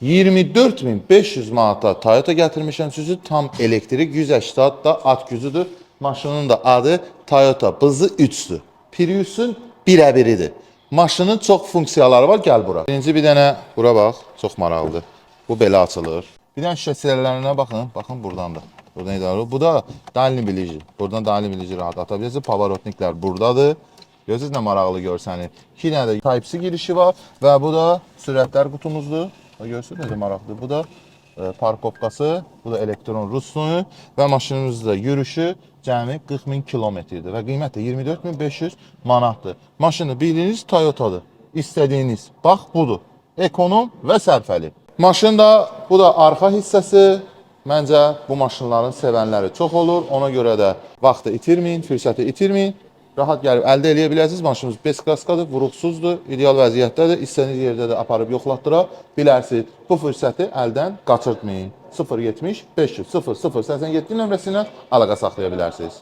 24.500 manata Toyota gətirmişəm sizi. Tam elektrik 180 da at gücüdür. Maşının da adı Toyota BZ3-dür. Prius'un birəbiridir. Maşının çox funksiyaları var. Gəl bura. Birinci bir dənə bura bax, çox maraqlıdır. Bu belə açılır. Bir dənə şüşə baxın, baxın buradan da. Buradan idarə olur. Bu da dalni bilici. Buradan dalni bilici rahat ata bilirsiniz. Pavarotniklər buradadır. Görürsünüz nə maraqlı görsənir. İki dənə də Type-C girişi var və bu da sürətlər qutumuzdur. Bax, görürsünüz necə maraqlıdır. Bu da parkovkası, bu da elektron rusluğu və maşınımızda yürüşü cəmi 40 min kilometrdir və qiymət də 24.500 manatdır. Maşını bildiyiniz Toyota'dır. İstədiyiniz bax budur. Ekonom və sərfəli. Maşın da bu da arxa hissəsi. Məncə bu maşınların sevənləri çox olur. Ona görə də vaxtı itirməyin, fürsəti itirməyin. Rahat gəlib əldə eləyə bilərsiniz. Maşınımız beskaskadır, vuruqsuzdur, ideal vəziyyətdədir. İstədiyiniz yerdə də aparıb yoxlatdıra bilərsiniz. Bu fürsəti əldən qaçırtmayın. 070 500 00 87 nömrəsi ilə əlaqə saxlaya bilərsiniz.